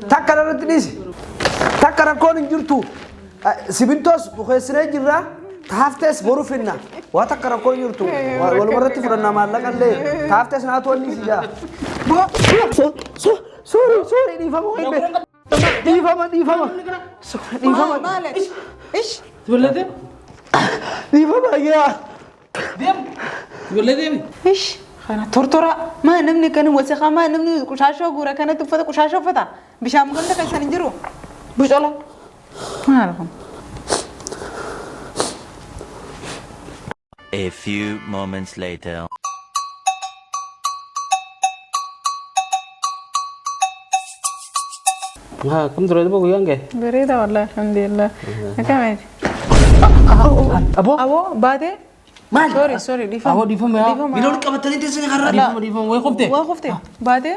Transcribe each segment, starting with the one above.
Takka irratti dhiisi. Takka rakkoon hin jirtu. Simintoos bukeessinee jirra. Taaftees boru finna. Waa takka rakkoon hin jirtu. Walumarratti fudhanna maallaqa illee. Taaftees naatu wanni si jaa. Sorry, sorry, dhiifama wayii. Dhiifama, dhiifama. Dhiifama. Ish. Tiballatee? Dhiifama yaa. Deem. Tiballatee deemi. Ish. Kana tortora maa namni kan wasakhaa maa namni qushaashoo guura kanatti uffata qushaashoo uffata bishaan ganda keessan hin jiru. Bocola. Maal kun? A few moments later. Haa, kam ture duba guyyaan kee? Bareeda wallahi alhamdulillah. Akkamitti? Aboo. Aboo baatee? Maal? Sorry, sorry, dhiifama. Aboo dhiifama yaa. Dhiifama. Miila ol qabatanii teessanii har'a. Dhiifama dhiifama wayi kuftee? Waa kuftee? Baatee?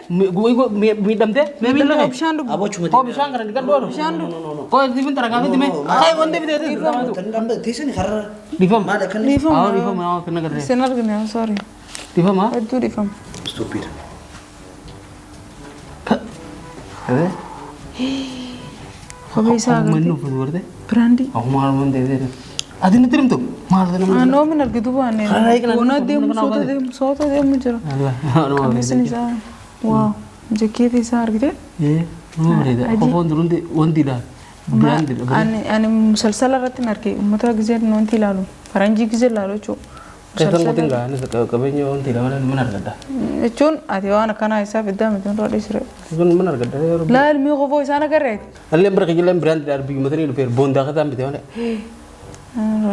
Miidhamtee? Mee miila kee? Bishaan dhugu. Aboo chuma Koo bishaan kana dhiqadhu oolu. Bishaan dhugu. Koo siifin tara gaafatti mee? Kai wanti bitee Teessanii har'a. Dhiifama. Maal akkanni? Dhiifama. Aboo dhiifama yaa finna garee. Sin argine, sorry. Dhiifama. Hedduu dhiifama. Stupid. Kophee isaa Akkuma inni agartee. uffatu garte. Biraandii. Akkuma harmaan deemtee. Ati nutti himtu? Maal nama? Naannoo min argitu baanee. Karaa eegala Bona namni deemu kun soota nama deemu soota deemu jira. Qamisni isaa waaw jakkeetii isaa argite. Ee, nama bareeda. Adii. Kofoon tun hundi wantiidha. Biraandiidha. Ani ani musalsala irratti hin arge uummata gizee wanti ilaalu faranjii gizee ilaalu jechuudha. Keessan kutin gaa anis qabeenya wantiidha malee mana argadha. Jechuun ati waan akkanaa isaa fiddaa miti nurra dhiisire. Kun mana argadha. Laal mii kofoo isaan agarreeti. Allee bara kijileen biraandiidha biyyuma sanii dhufeer boondaa kasaan bite malee.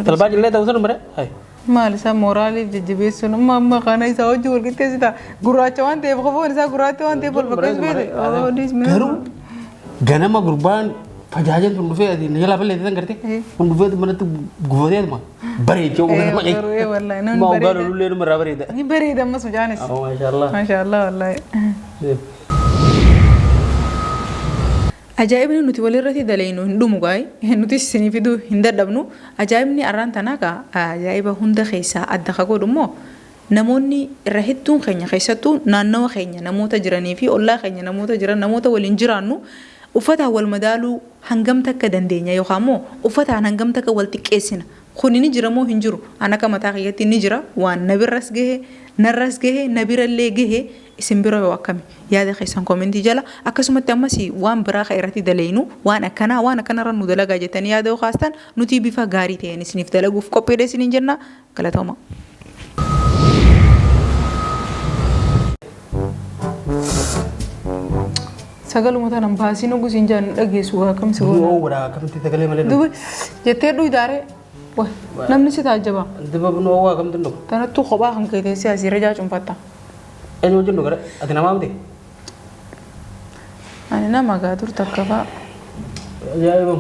Talbaa jillee ta'uu sana bare. Hai. Maal isaa mooraaliif jajjabeessuun amma amma kana isaa wajjin wal qixxeessita. Gurraacha waan ta'eef kofoon isaa gurraacha waan ta'eef wal fakkeessu beete. Garuu ganama gurbaan fajaajan sun dhufee ati na jalaa balleessitan garte kun dhufee manatti gufatee atuma bareechee uffata Eh, maqee. garuu, eh, wallahi, namni Maa ugaa bareeda. lolullee numa irraa bareeda. Ni bareeda ammas mucaanis. Awwa maashaallah. Maashaallah wallahi. Ajaa'ibni nuti walirratti dalaynu hin dhumu gaay nutis isinii fiduu hin dadhabnu ajaa'ibni arraan tanaa kaa ajaa'iba hunda keessaa adda ka godhu immoo namoonni irra hedduun keenya keessattuu naannawa keenya namoota jiranii fi ollaa keenya namoota jiran namoota waliin jiraannu uffataan wal madaaluu hangam takka dandeenya yookaan immoo uffataan hangam takka wal xiqqeessina Kuni ni jira moo hin jiru? An akka mataa kiyyatti ni jira. Waan na birras gahe, narras gahe, na birallee gahe isin bira hoo akkami? Yaada keessan comment jala akkasumatti ammas waan biraa ka irratti dalaynu waan akkanaa waan akkanarra nu dalagaa jettanii yaada yoo kaastan nuti bifa gaarii ta'een isiniif dalaguuf qophiidha isiniin jenna. Galatooma. Sagaluma tanan baasiin ogu siin jaan dhageessu waa akkam si goona. Yoo godhaa akkamitti sagalee malee Duba jettee dhuydaaree namni si taajjaba. Duba bunoo waa akkamitti dhugu? Tanattuu kophaa kan kee teessee asii rajaa cunfatta. Eenyu wajjin dhugare? Ati namaa miti? Ani nama gaa dur takka fa'a. Ajaa'iba.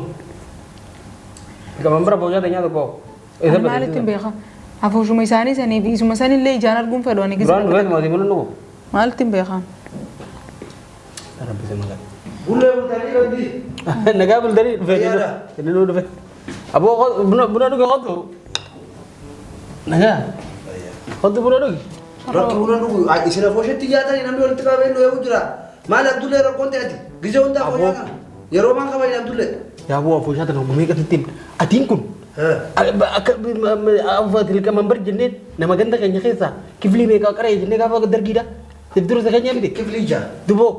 Gaban bira boojaa teenyaa tokko. Ani maalittiin beeka? Afuushuma isaanii sanii fi isuma sanillee ijaan arguun fedhu ani Duraan gizee. dhufeetuma ati buna dhugu. Maalittiin beekaan? Rabbi si magan. Bullee bultanii qabdi. Nagaa bultanii dhufe. Fayyaadha. Inni nuu dhufe. Aboo buna buna dhuge kottu. Nagaa. Kottu buna dhugi. Rakki buna dhugu isin afooshetti nyaatanii namni walitti qabee nu eegu jira. Maal Abdullee rakkoon ta'e ati gizee hundaa afooshaa kana yeroo maal qabanii Abdullee. Yaa boo afooshaa tana gumee qatittiin atiin kun akka tilqaman bar jenneen nama ganda keenya keessaa kiflii meeqaa qara'e jennee gaafa dargiidha. Siif dura isa keenya miti. Kiflii ja'a. Duboo.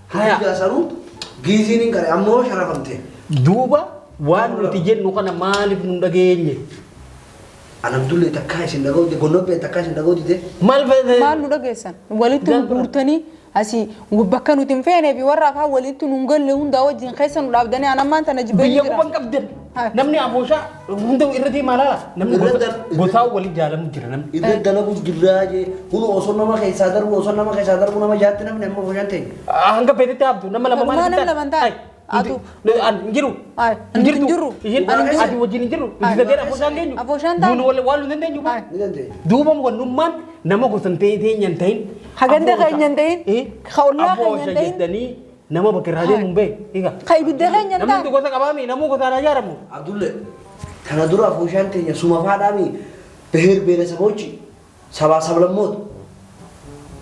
Kiflii Haya. ja'a sanuu giiziin hin qare ammoo sharafamte. Duuba waan nuti jennu kana maaliif nu dhageenye? An Abdullee takkaa isin dhaga'uu dide gonnobbee takkaa isin dhaga'uu dide. Maal fayyada? Maal nu dhageessan? Walitti nu guurtanii asii bakka nuti hin feene fi warra afaan walitti nu hin galle hundaa wajjin keessa nu dhaabdanii an ammaan tana jibbee Biyya jira. quban qabdan. Namni afooshaa hunda irra deemaa laala. Namni gosaa waliin jaalamu jira namni. Irra dalagu jirraa jee kun osoo nama keessaa darbu osoo nama keessaa darbu nama jaatti namni amma fooshaan ta'e. Hanga feetetti haabdu nama lama Maal nama lama hin taane? Atu. An hin jiru. Ay, Hin jirtu. hin jirru. Ishiin Ani hin jiru. ati wajjin hin jirru. Ay. Nuti sadeen afooshaan geenyu. Afooshaan taane. Nuun wal waan nu dandeenyu. Ay. Ni dandeenya. Duuba wannummaan nama gosa hin ta'in teenya hin ta'in. Haganda Afoosha. keenya hin ta'in. Eh? Ka ollaa keenya hin Afoosha ta'in. jettanii nama bakka irraa deemu hin beeku. Egaa. Ka ibidda keenya hin Namni taane. gosa qabaami namuu gosaan ijaaramu. Abdulle tana dura afooshaan teenya suma faadhaami beher beeresabochi sabaa sablammoota.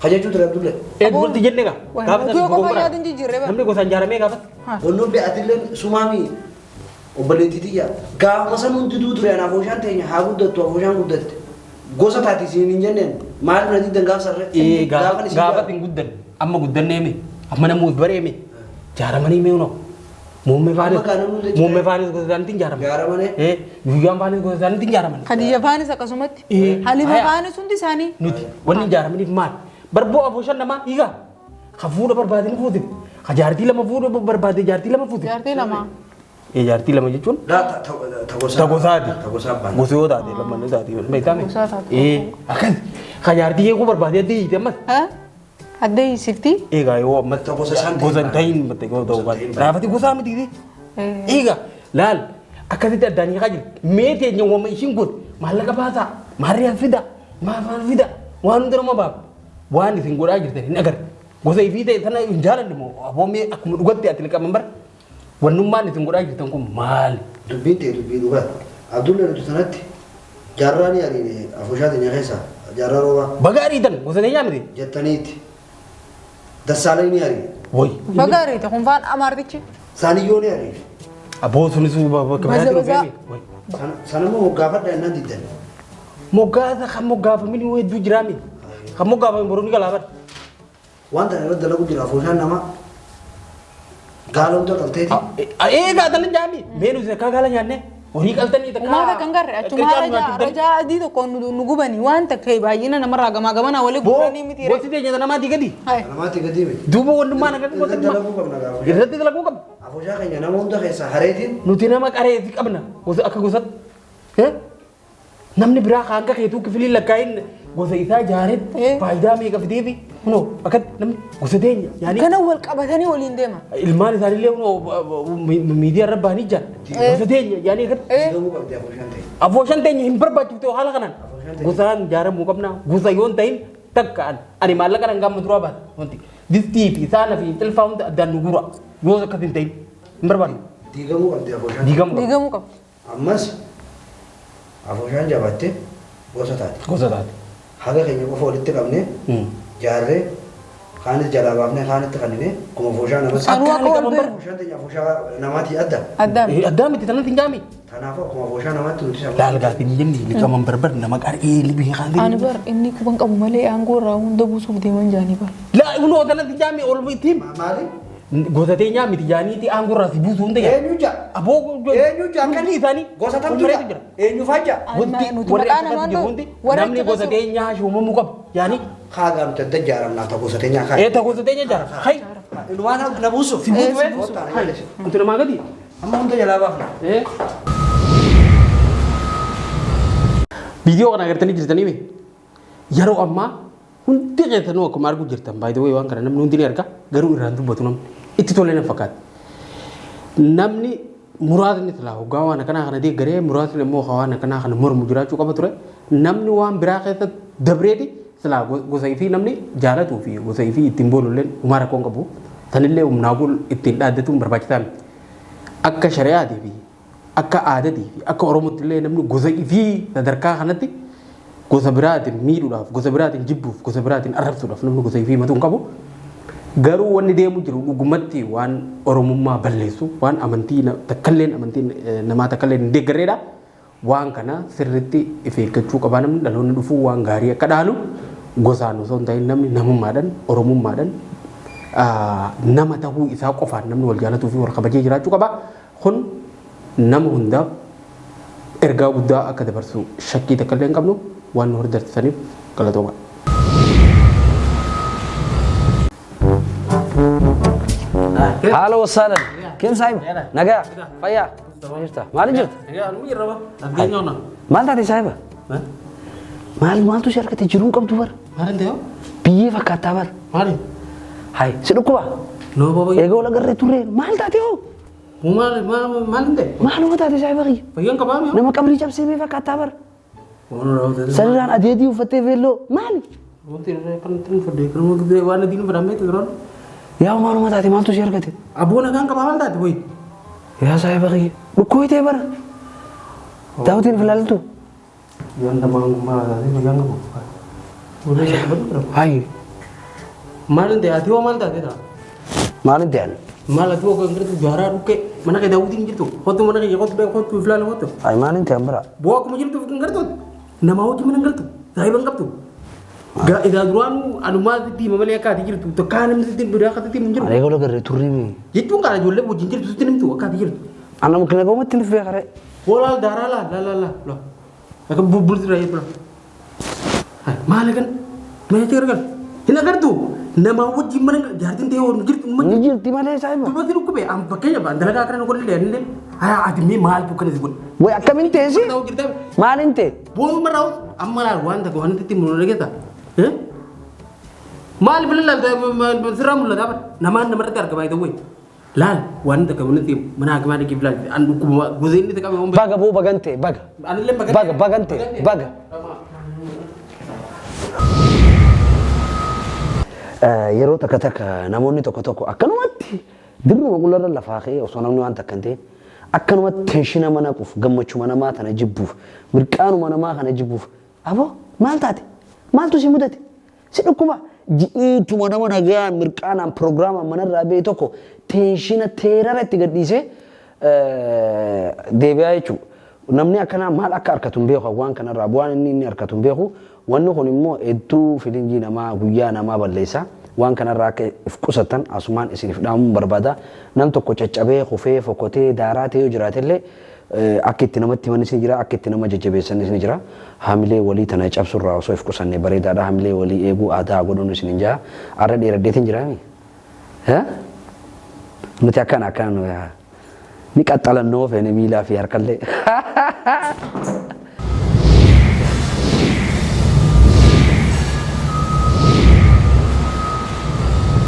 Kajachuu ture Abdullee. Ee dubartii jenne gaa. Waan Gaafa nuti yoo qofa gongora. yaadin jijjiirree bara. Namni gosaan jaaramee gaafas. Wannoon be'atilleen sumaami obboleettii tiyya. Gaafuma san hundi duu ture anaaf ooshaan teenya haa guddattu afooshaan guddatte. Gosa taati isiin hin jenneen maal na diddan gaaf sarree. Ee gaafa gaafa hin guddanne amma guddannee amma namoota bareeme jaaramanii mee unoo. Muummee faanis Amma kaa namni muummee faanis gosa isaaniitiin jaaraman. Jaaramanii. Ee guyyaan faanis gosa isaaniitiin jaaraman. Khadija faanis akkasumatti. Ee, Halima haya. faanis hundi isaanii. Nuti wanni ijaaramaniif maal? Barboo afooshan namaa hiikaa. Ka fuudha barbaadeen fuute. Ka jaartii lama fuudha barbaade jaartii lama fuute. Jaartii lama. Ee jaartii lama jechuun Laa ta gosa. ta gosaati. Ta gosaa abbaan. Gosa yoo taate lama taate beektaame. Gosaa taate. Ee akkas ka jaartii eeguu barbaade adda hiite ammas. Ha? Addee hiisifti. Egaa yoo ammas Ta gosa isaan gosa hin ta'in matte yoo ta'u baate. Raafati gosaa miti. Egaa laal akkasitti addaan hiikaa jirti. Mee teenya wama ishiin goote maallaqa baasaa maarriyaan fida maafaan fida waan hunda nama baaf waan isin godhaa jirtan hin agarre. Gosa ifii ta'e sana hin jaalanne moo aboo mee akkuma dhugatti ati liqaman bara wannummaan isin godhaa jirtan kun maali? Dubbiin ta'e dubbii dhugaa. Abdullee nuti sanatti jaarraa ni ariine afooshaa teenya keessa jaarraa roobaa Baga ariitan gosa teenyaa miti. jettaniitti. Dassaalee ni ariine. Wayi. Baga ariite kun faan amaartichi. Saaniyyoo ni ariine. Aboo sunis bakka Baza biraatti baza. dhufee wayi. Sanammoo moggaafadha jennaan diddan. Moggaasa kan moggaafamin hedduu jiraami. Kan moggaafamin boruu ni galaafata. Waan tana irratti dalagu jira afooshaan nama gaala hunda qalteeti. Eegaa tana jaami. Mee nuti takkaa gaala nyaanne horii qaltanii takkaa. Uumaa takka hin garre achumaa rajaa rajaa adii tokkoon nu gubanii waan takka baay'ina namarraa gamaa gamanaa walii guuranii miti. Gosti teenya namaatii gadi. Hai. Namaatti gadi miti. Duuba wannummaan akka Irratti dalaguu qabna gaafa. Irratti dalaguu qabna. Afooshaa keenya nama hunda keessaa hareetiin Nuti nama qareeti qabna gosa akka gosatti. Namni biraa kan akka keetuu kifilii lakkaa'in gosa isaa ijaaretti faayidaa meeqa fideefi kunoo akkatti namni gosa teenya yaani Kana wal qabatanii waliin deema. Ilmaan isaaniillee kunoo miidiyaa irra bahanii jiran gosa teenya yaani akkatti diigamuu qabdi afooshaan teenya. Afooshaan teenya hin barbaachifte haala kanaan gosaan ijaaramuu qabna gosa yoo hin ta'in takka ani maallaqa dhangaa amma duraa baata wanti distii fi saana fi xilfaa hunda addaan nu gura yoo akkas hin ta'in hin barbaannu. Diigamuu qabdi afooshaan. Diigamuu qabna. Diigamuu qabdi. Ammas afooshaan jabaatte gosa taate. Gosa taate. Haga keenya qofa walitti qabne jaarree kaanis jalaa baafnee kaanitti kannine akkuma afooshaa namas. Sanuu akka wal beeku. Afooshaan teenya afooshaa namaatii adda. Adda. Addaa miti tanatti hin jaami. Kanaafuu akkuma afooshaa namaatti nuti Laal gaafi hin jenne liqaman barbar nama qar'ee libii kaan. Ani bar inni quban qabu malee aangoo irraa hunda buusuuf deeman jaanii bar. Laa hunoo tanatti hin jaami ol ittiin. Maali? Gosa teenyaa miti jaaniiti aangoo irraa si buusu hunda yaa. Eenyu jaa? Aboo Eenyu jaa? Hundi isaanii. Gosa tamtu Umreetu jaa? Eenyu faa jaa? Wanti Nuti warri maqaa akka namaan jiru dha'u. hundi Warri namni achi gosa keessa- teenyaa shuumamuu qaba. Yaani Kaa gaamte adda ijaaramnaa ta'u gosa teenyaa kaa. ee ta gosa teenya ijaara. Hay. Inumaan na buusuuf. Si buusu ee. Kottaa na jala. Wanti namaa gadi. Amma hunda jalaa baafna. Ee. Viidiyoo kana agartanii jirtanii mee? Yeroo ammaa hundi keessanuu akkuma arguu jirtan by the way waan kana namni hundi ni arga garuu irraan dubbatu namni itti tolee na fakkaata. Namni muraasni silaa hoggaa waan akkanaa kana deeggaree muraasni immoo waan akkanaa kana mormu jiraachuu qaba ture. Namni waan biraa keessa dabreeti silaa gosa ifii namni jaalatuu fi gosa ifii ittiin boonullee humaa rakkoo hin qabu. Sanillee humnaa ol ittiin dhaaddatuun barbaachisaa miti. Akka shari'aatii fi akka aadaatii fi akka Oromootti illee namni gosa ifii sadarkaa kanatti gosa biraatiin miidhuudhaaf, gosa biraatiin jibbuuf, gosa biraatiin arrabsuudhaaf namni gosa ifii himatu hin qabu. Garuu wanni deemu jiru dhugumatti waan Oromummaa balleessu, waan amantii takkalleen amantii namaa takkalleen hin deeggarreedha. Waan kana sirriitti if eeggachuu qabaa namni dhaloonni dhufuu waan gaarii akka dhaalu gosaan osoo hin ta'in namni namummaadhaan Oromummaadhaan nama ta'uu isaa qofaan namni wal jaalatuu fi wal kabajee jiraachuu qaba. Kun nama hundaaf ergaa guddaa akka dabarsu shakkii takka illee hin qabnu waan nu hordoftaniif galatoomaa. Haala wasaalan. Keem saahiba? Nagaa? Fayyaa? Jirta? Maali jirta? Maal taate saahiba? Maal maaltu si harkate jiruu hin qabdu bar? Biyyee fakkaattaa bar. Maali? Hai, si dhukkuba? No baba. Eega wal agarree turre maal taate hoo? Maal maal maal hin ta'e? Maaluma taate saahiba kiyya? Fayyaan qabaa mi'a? Nama qabrii cabsee bee fakkaattaa bar. Sanirraan adeedii uffattee feelloo maali? Wanti irra kan ittiin fudhee kan waan adiin fudhamee turan. Yaa maaluma taate maaltu si harkate? Aboo nagaan qabaa maal taate wayi? Yaa saahiba kiyya dhukkoo itee bara. Daawwitiin filaaltu. Yaan namaa maal taate fayyaan qabu. Hai. Maal hin ta'e ati hoo maal taate ta'a? Maal hin ta'an? Maal ati hoo kan gartuu jaaraa dhukkee mana kee daawwitiin hin jirtu kottu mana kee kottu beeku kottu filaala kottu. Ay maal hin ta'an bira? Boo akkuma jirtu kan gartuu nama hojii mana hin galtu saahiba hin qabdu. Gaa idaa duraanuu anumaa sitti hima malee akka ati jirtu takkaa namni sitti biraa akka sitti himu hin jiru. Ani eegala garee turrii mi? Jechuun kana ijoollee wajjin jirtu sitti himtu akka ati jirtu. Ana mukina gomatti nuuf beekare. Hoo laal daaraa laal laal laal laal. Akka bubbulti irraa jechuudha. Maal kan meeshaa gargar hin agartu namaa wajjin mana jaartiin ta'ee hin jirtu Ni jirti malee saahiba. Dubartiin dhukkube an fakkeenyaaf an dalagaa akkana godhe illee anillee haa ati mee maaltu akkana si godhe. Way akkamiin teessi? Ta'uu jirta Maaliin ta'e? boonuma raawus amma laal waan takka waan itti mul'atu dhageessa. Maal bila laalta sirraa mul'ata bara namaan namarratti argama ayita wayi. Laal waan takka waan itti mana hakimaa dhaqee bilaal an dhukkubuma gosa inni qabe waan Baga boo bagan ta'e baga. Anillee bagan Baga bagan ta'e baga. Yeroo takka takka namoonni tokko tokko akkanumatti dirruma qullarra lafaa ka'ee osoo namni waan takka hin ta'in akkanumatti tension mana naquuf gammachuma namaa tana jibbuuf mirqaanuma namaa kana jibbuuf aboo maal taate maaltu si mudate si dhukkuba ji'iituma nama nagayaan mirqaanaan pirogiraamaan manarraa ba'e tokko tension teerara itti gadhiisee deebi'aa jechuudha. Namni akkanaa maal akka harkatu hin beeku waan kanarraa bu'aan inni inni harkatu hin beeku wanni kun immoo hedduu feeling namaa guyyaa namaa balleessa. Waan kanarraa akka if qusatan asumaan isiniif dhaamuun barbaada. Nam tokko caccabee kufee fokkotee daaraa ta'ee yoo jiraatellee akka itti namatti himanis ni jira akka itti nama jajjabeessanis ni jira. Haamilee walii tana cabsurraa osoo if qusanne bareedaadha. Haamilee walii eeguu aadaa godhuun isin hin jaa. Arra dheeraddeetiin jiraami. Nuti akkana akkana ni qaxxalannoo feene miilaa fi harkallee.